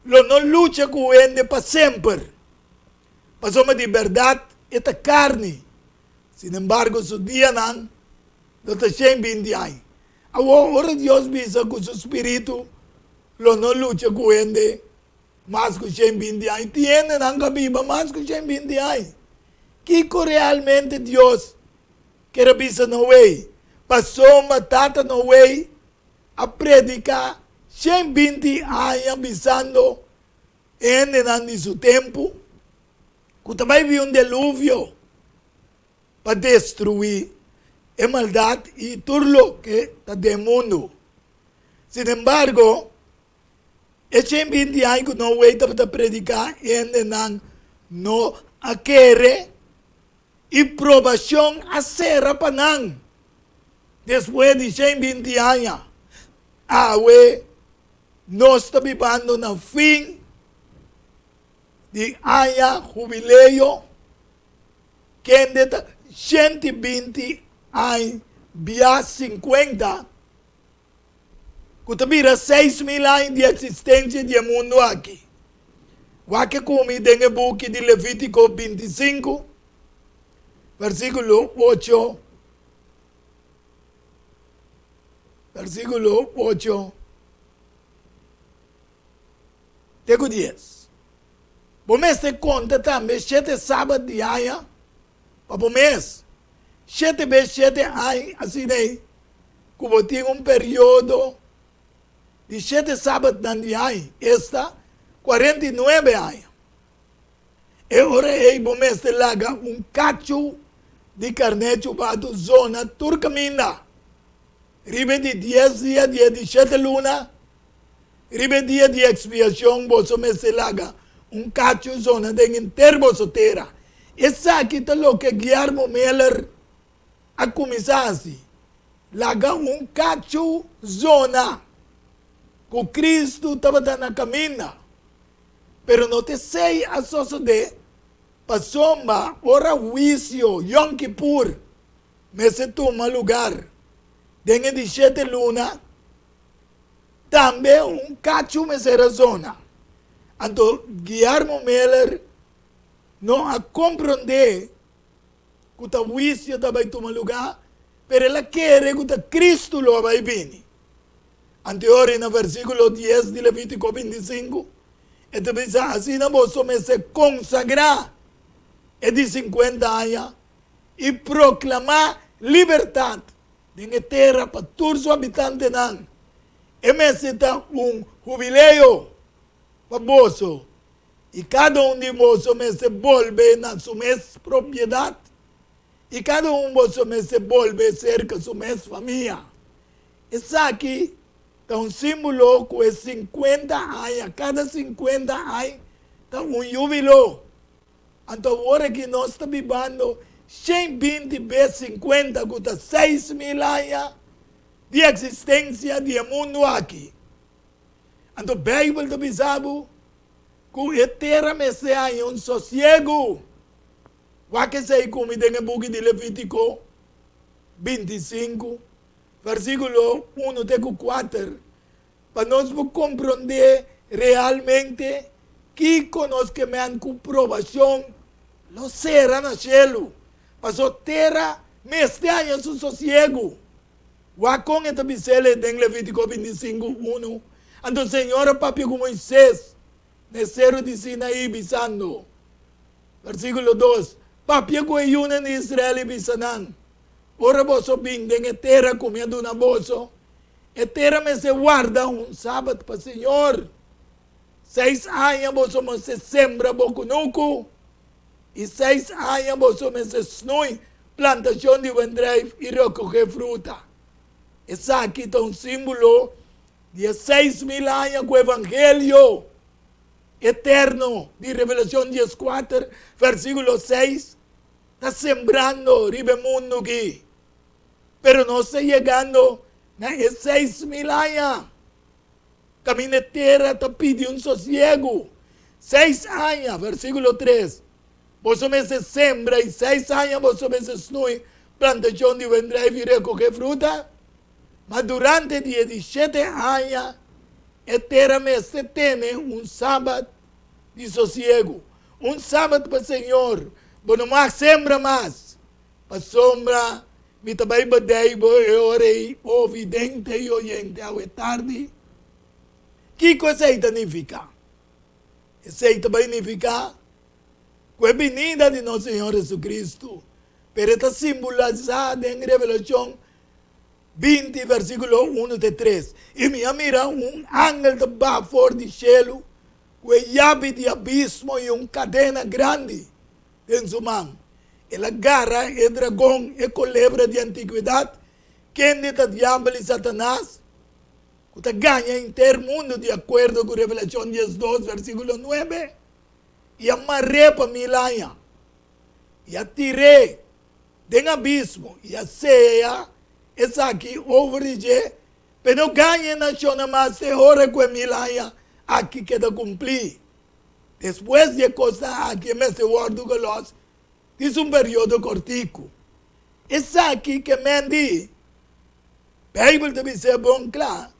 lo no lucha ku hende pa semper, pasobra di bèrdat e ta karni. Sinembargo, su dianan lo ta shen binti aña. Awor, ora Dios bisa ku su spiritu lo no lucha ku hende mas ku shen binti aña, tin hendenan ku a biba mas ku shen binti aña. Kiko realmente Dios ker a bisa Noe? Pasobra tata Noe a prediká shen binti aña bisando e hendenan di su tempu ku ta bai bin un deluvio pa destruí e maldat i tur loke ta den mundu. Sinembargo, e shen binti aña ku Noe tabata prediká, e hendenan no a kere i probashon a sera pa nan despues di shen binti aña. Awe nos ta bibando na fin di aña hubileo kende ta 120 aña bia 50 ku ta bira 6000 aña di eksistensia di e mundu aki. Wak e ku mi den e buki di Levítiko 25 versíkulo 8 versíkulo 8 te ku dies. Bo mester konta tambe shete sabat di aña pa bo mes, shete bes shete aña, asina ei ku bo tin un periodo di shete sabatnan di aña, esta, 49 aña. E ora ei bo mester laga un kachu di karné chubatu zona tur kaminda. Riba e di dies dia di e di shete luna, Riba e dia di ekspiashon boso mester laga un kachu zona den henter boso tera. Esaki ta loke Guillermo Miller a kuminsá hasi, laga un kachu zona ku Kristu tabata na kaminda. Pero no ta esei a sosodé, pasobra ora huisio Yom Kippur. mester tuma lugar den e di shete luna, tambe un kachu mester a zona. Anto Guillermo Miller no a komprondé ku ta huisio ta bai tuma lugá, pero el a kere ku ta Kristu lo a bai bini. Anteori na versíkulo dies di Levítiko bintisinku, e ta bisa, Asina boso mester konsagrá e di sinkuenta aña i proklamá libertat den e tera pa tur su habitantenan. E mester ta un hubileo pa boso, i kada un di boso mester bolbe na su mes propiedat, i kada un boso mester bolbe serka su mes famia. Esaki ta un símbolo ku e sinkuenta aña, kada sinkuenta añ ta un yubilo. Anto awor aki nos ta bibando 120 bes sinkuenta ku ta 6000 aña di eksistensia di e mundu aki. Anto Beibel ta bisa bo ku e tera mester haña un sosiegu. Wak esei ku mi den e buki di Levítiko 25, versíkulo unu te ku kuater, pa nos por komprondé realmente kiko nos ke men ku probashon lo sera na shelu. Pasobra tera mester haña su sosiegu. Wak kon e ta bis'el den Levítiko 25, unu, Anto Señor a papia ku Moisés na e seru di Sinaí, bisando, Versíkulo dos, Papia ku e yunan di Israel i bisa nan, Ora boso bin den e tera ku mi a duna boso, e tera mester warda un sabat pa Señor. Seis aña boso mester sembra bo kunuku, i seis aña boso mester snui plantashon di wendreif i rekohé fruta. Esaki ta un símbolo di e 6000 aña ku evangelio eterno di Revelashon 14, versíkulo 6 ta sembrando riba e mundu aki. Pero nos ta yegando na e 6000 aña. Kaminda e tera ta pidi un sosiegu. Seis aña, versíkulo 3, boso mester sembra i seis aña boso mester snui plantashon di wendreif i rekohé fruta. Ma durante di e di shete aña e tera mester tene un sabat di sosiegu, un sabat pa Señor. Bo no mag sembra mas, pasobra mi ta bai badei bo e ora ei, o vidente i oyente, awe tardi. Kiko esei ta nifiká? Esei ta bai nifiká ku e binida di nos Señor Jesucristo, pero e ta simbolisá den Revelashon 20, versíkulo 1 te 3. I mi a mira un angel ta baha for di shelu ku e yabi di abismo i un kadena grandi den su man. El a gara e dragon, e kolebra di antigwedat, kende ta Diabel i Satanas, ku ta gaña henter mundu, di akuerdo ku Revelashon 12, versíkulo 9, i a mar'é pa mil aña, i a tir'é den abismo, i a sea esaki over di dje, p'e no gaña e nashonnan mas te ora ku e mil aña aki keda kumplí. Despues di e kosnan aki e mester wòrdu gelòs dins un periodo kòrtiku. Esaki ke men di Beibel ta bis'é bon kla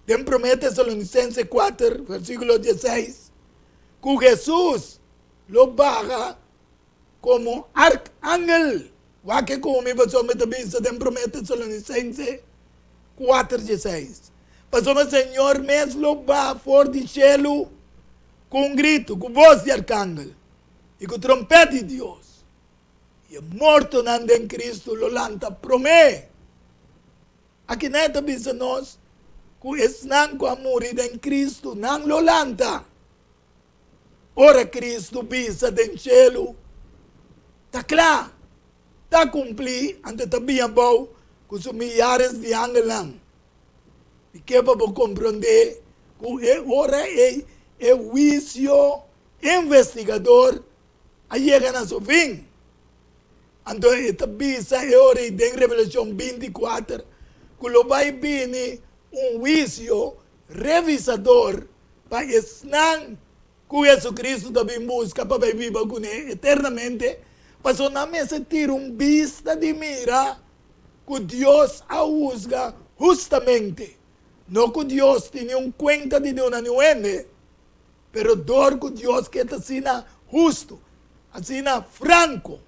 den Promé Tesalonisense kuater versíkulo dieseis ku Hesus lo baha komo arkangel. Wak ke ku mi pasobra mi ta bisa den Promé Tesalonisense kuater dieseis. Pasobra Señor mes lo baha for di shelu ku un gritu, ku bos di arkangel i ku trompèt di Dios, i e mortonan den Kristu lo lanta promé. Aki nan e ta bisa nos ku esnan ku a muri den Kristu, nan lo lanta. Ora Kristu bisa den shelu, Ta kla! Ta kumplí! Anto e ta bin abou ku su miyares di angelnan. Mi ke pa bo komprondé ku e ora ei e huisio investigador a yega na su fin. Anto e ta bisa e ora ei den Revelashon 24 ku lo bai bini un huisio revisador pa esnan ku Jesucristo ta bin buska pa bai biba kuné eternamente. Pasobra nan mester tira un bista di mira ku Dios a husga hustamente. No ku Dios tin niun kuenta di duna niun hende, pero dor ku Dios ke ta asina hustu, asina franko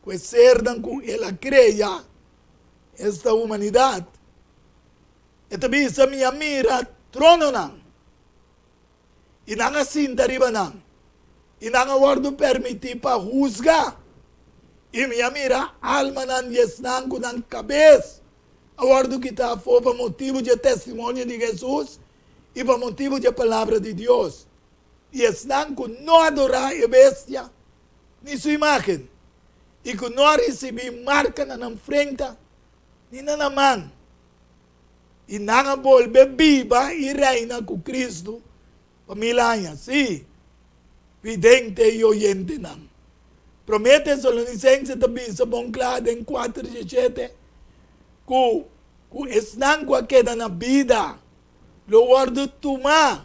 ku e sernan ku el a krea, esta humanidat. E ta bisa, Mi a mira trononan, i nan a sinta riba nan, i nan a wòrdu permití pa husga. I mi a mira almanan di esnan ku nan kabes a wòrdu kitá afó pa motibu dje testimonio di Hesus i pa motibu dje palabra di Dios, i esnan ku no adorá e bestia ni su imágen, i ku no a risibí marka na nan frenta ni na nan man. I nan a bolbe biba i reina ku Kristu pa mil aña. Sí, vidente i oyentenan. Promé Tesalonisense ta bisa bon kla den kuater dieshete ku ku esnan ku a keda na bida lo wòrdu tumá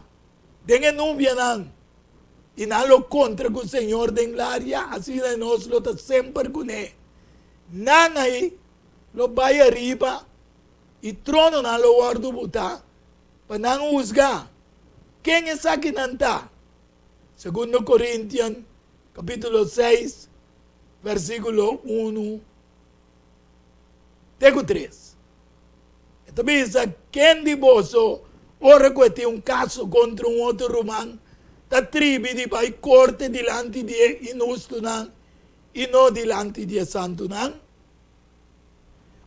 den e nubianan i nan lo kontra ku Señor den laria, asina nos lo ta semper kuné. Nan ai lo bai ariba i trononan lo wòrdu butá pa nan husgá. Ken esakinan ta? Segundo Korintian kapítulo seis versíkulo unu te ku tres. E ta bisa, Ken di boso, ora ku e tin un kaso kontra un otro ruman, ta tribi di bai korte dilanti di e inhustunan i no dilanti di e santunan?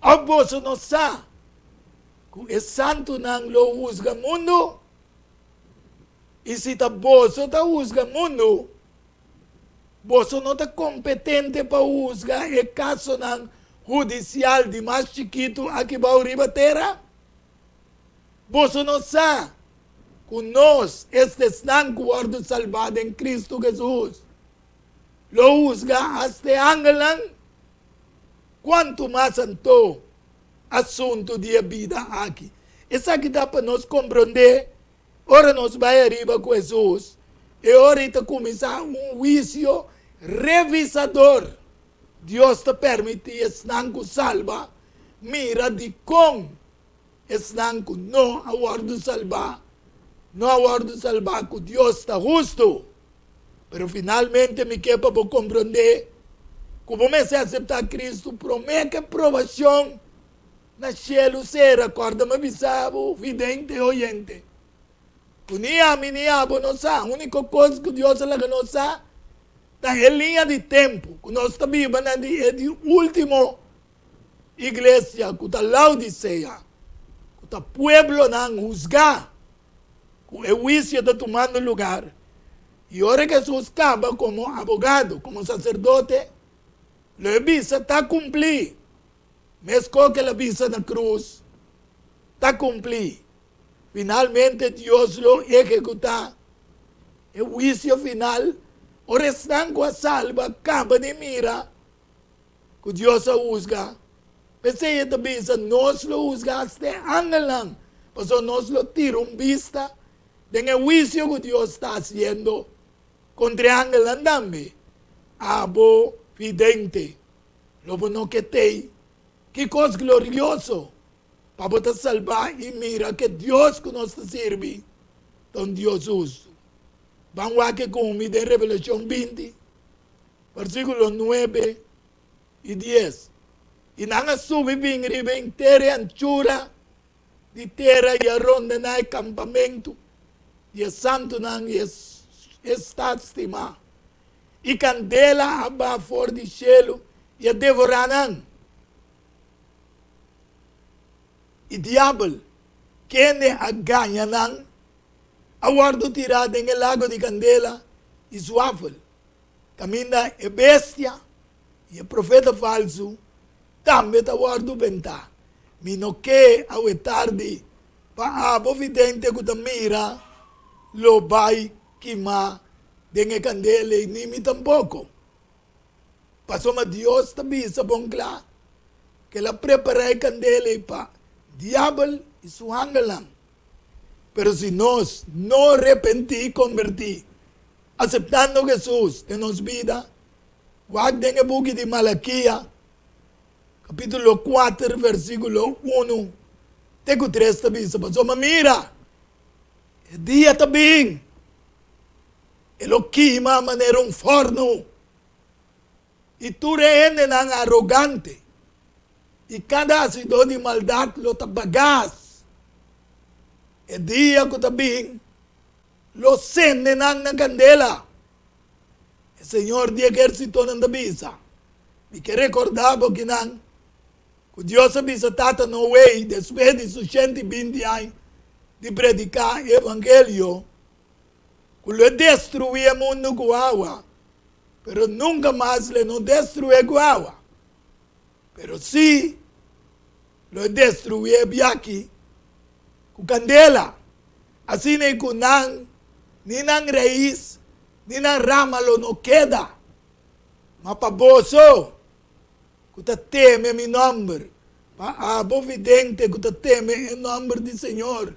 Òf boso no sa ku e santunan lo husga mundu? I si ta boso ta husga mundu, boso no ta kompetente pa husga e kasonan hudisial di mas chikitu aki bou riba tera? Boso no sa ku nos, esta esnan ku wòrdu salbá den Kristu Hesus, lo husga asta e angelnan? Kuantu mas anto asuntu di e bida aki? Esaki ta pa nos komprondé ora nos bai ariba ku Hesus, e ora ei ta kuminsá un huisio revisador. Dios ta permití esnan ku salba mira dikon esnan ku no a wòrdu salbá no a wòrdu salbá, ku Dios ta hustu. Pero finalmente mi ke pa bo komprondé ku bo mester aseptá Kristu promé ku e probashon na shelu sera. Kòrda mi bisa bo, vidente i oyente, ku ni ami ni abo no sa. Úniko kos ku Dios a laga nos sa ta e liña di tempu ku nos ta biba na di e di último iglesia ku ta Laodisea, ku ta pueblonan husgá. Ku e huisio ta tumando lugar, i ora Hesus kaba komo abogado, komo saserdote, lo e bisa, Ta kumplí! Meskos ku el a bisa na krus, Ta kumplí! Finalmente Dios lo ehekutá e huisio final ora esnan ku a salba kaba di mira ku Dios a husga. P'esei e ta bisa, Nos lo husga asta e angelnan, pasobra nos lo tira un bista den e huisio ku Dios ta hasiendo kontra e angelnan tambe. Abo vidente, lo bo no ke t'ei? Ki kos glorioso pa bo ta salbá i mira ku e Dios ku nos ta sirbi ta un Dios hustu! Ban wak e ku mi den Revelashon 20, Versíkulo nuebe i dies, I nan a subi bin riba henter e anchura di tera i a rondená e kampamentu di e santunan i e stat stimá. I kandela a baha for di shelu i a devorá nan. I diabel, kende a gaña nan, a wòrdu tirá den e lago di kandela i suafel. Kaminda e bestia i e profeta falsu tambe ta wòrdu bentá. Mi no ke awe tardi pa abo vidente ku ta mira lo bai kimá den e kandela ei, ni mi tampoko. Pasobra Dios ta bisa bon kla ku el a prepará e kandela ei pa diabel i su angelnan. Pero si nos no repentí i kombertí, Aseptando Hesus den nos bida. Wak den e buki di Malakia, kapítulo kuater, versíkulo unu te ku tres ta bisa, Pasobra mira, e dia ta bin, e lo kima manera un fòrnu, i tur e hendenan arogante i kada hasidó di maldat lo ta bagas. E dia ku ta bin lo sende nan na kandela. E Señor di ehérsitonan ta bisa, Mi ke rekordá bo kinan ku Dios a bisa Tata Noe despues di su 120 aña di prediká e evangelio, ku lo e destruí e mundu ku awa, pero nunka mas lo e no destruí ku awa. Pero sí lo e destruí e biaki ku kandela, asina ku nan, ni nan rais, ni nan rama lo no keda. Ma pa boso ku ta teme mi nòmber, pa abo vidente ku ta teme e nòmber di Señor,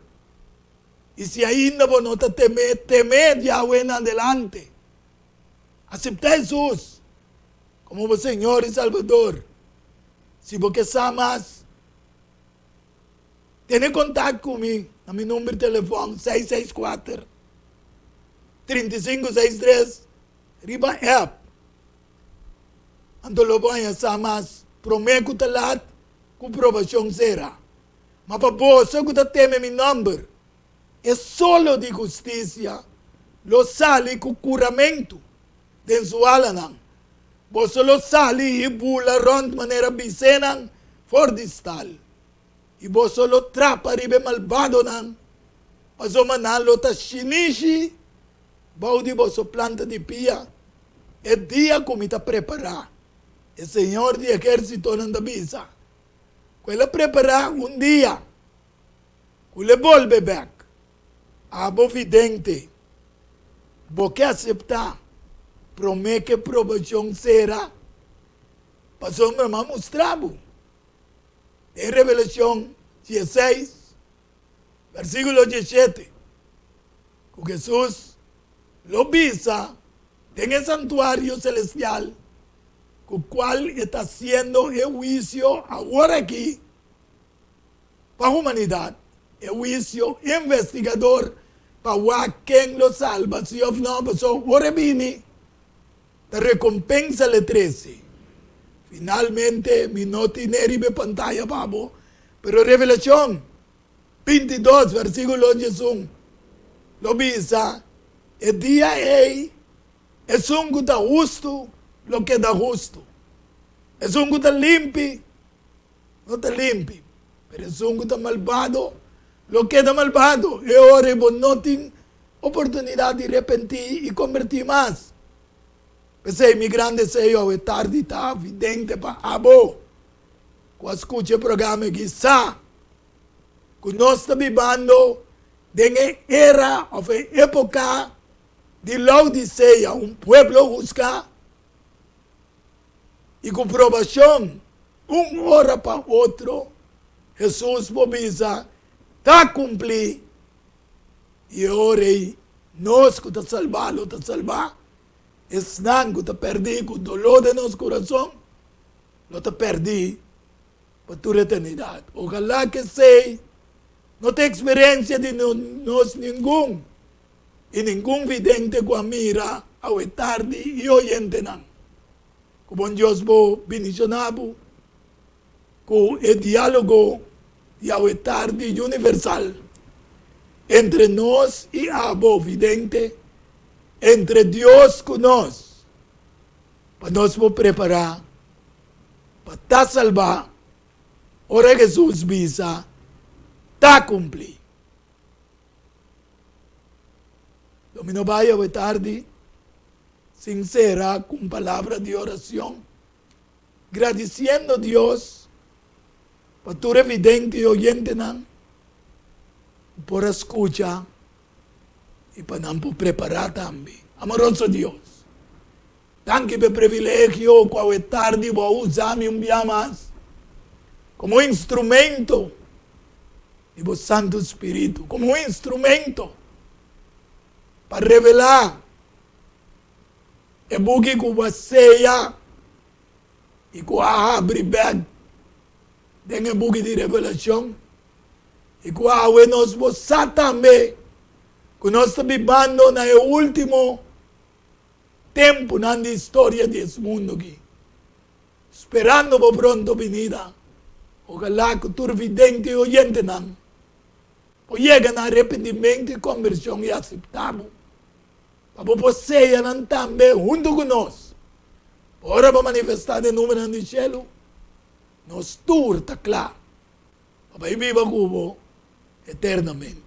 i si ainda bo no ta tem'é, tem'é di awe en adelante. Aseptá Hesus komo bo Señor i Salbador. Si bo ke sa mas, tene kontak ku mi na mi number telefòn 664 35 63 riba app. Anto lo bo haña sa mas promé ku ta lat ku probashon sera. Ma pa boso ku ta teme mi nòmber, e solo di hustisia lo sali ku kuramentu den su alanan. Boso lo sali i bula rònt manera bisénan for di stal, i boso lo trapa riba e malbadonan, pasobra nan lo ta shinishi bou di boso planta di pia e dia ku mi ta prepará, e Señor di ehérsitonan ta bisa, ku el a prepará un dia ku lo e bolbe bèk. Abo vidente, bo ke aseptá promé ku e probashon sera? Pasobra mi a mustra bo den Revelashon dieseis, versíkulo diesshete, ku Hesus lo bisa den e santuario selestial ku kual e ta hasiendo e huisio aworakí pa humanidat, e huisio investigador pa wak ken lo salba si òf nò, pasobra ora e bini ta rekompensa lo e trese. Finalmente mi no tine riba e pantaya pa bo, pero Revelashon 22 versíkulo 11 lo bisa, E dia ei esun ku ta hustu lo keda hustu, esun ku ta limpi lo ta limpi, pero esun ku ta malbado lo keda malbado. E ora ei bo no tin oportunidat di repentí i kombertí mas. P'esei mi gran deseo awe tardi ta vidente pa abo ku a skucha e programa aki sa ku nos ta bibando den e era òf e époka di Laodisea, un pueblo husgá i ku probashon un ora pa otro, Hesus por bisa, Ta kumplí! I e ora ei nos ku ta salbá lo ta salbá, esnan ku ta pèrdí ku doló den nos kurason lo ta pèrdí pa tur eternidat. Ojalá ku esei no ta eksperensia di nos ningun i ningun vidente ku a mira awe tardi i oyentenan. Ku bon Dios bo bindishoná bo ku e diálogo di awe tardi universal entre nos i abo vidente, entre Dios ku nos, pa nos por prepará pa ta salbá ora Hesus bisa, Ta kumplí. Lo mi no bai awe tardi sin sera ku un palabra di oracion, gradiciendo Dios pa tur e vidente i oyentenan ku por a scucha i pa nan por prepara tambe. Amoroso Dios, danki pa e privilegio ku awe tardi bo a usa mi un bia mas komo instrumento di bo Santu Spiritu, komo un instrumento pa revelá e buki ku bo a seya. I ku a habri bèk den e buki di Revelashon, i ku awe nos por sa tambe ku nos ta bibando na e último tempunan di historia di es mundu aki, sperando bo pronto binida. Ojalá ku tur vidente i oyentenan por yega na arepentimentu i kombershon i aseptá bo. Pa bo por seya nan tambe huntu ku nos. Ora bo manifestá den numenan di shelu, nos tur ta kla pa bai biba ku bo eternamente.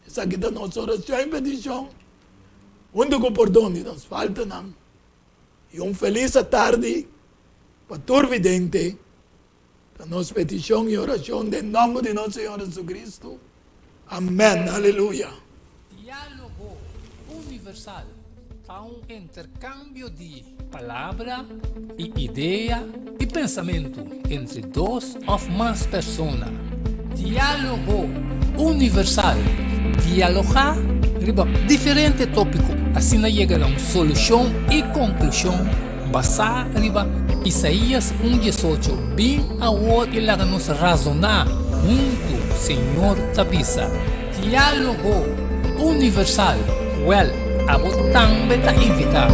Esaki ta nos orashon i petishon, huntu ku pordon di nos faltanan, i un felis atardi pa tur vidente. Ta nos petishon i orashon den nòmber di nos Señor Jesucristo. Amèn. Aleluya. Diálogo Universal ta un interkambio di palabra i idea i pensamentu entre dos òf mas persona. Diálogo Universal, dialogá riba diferente tópiko, asina yega na un solushon i konklushon Basá riba Isaías un diesocho, Bin awor i laga nos razoná huntu, Señor ta bisa. Diálogo Universal, Wèl, abo tambe ta invitá.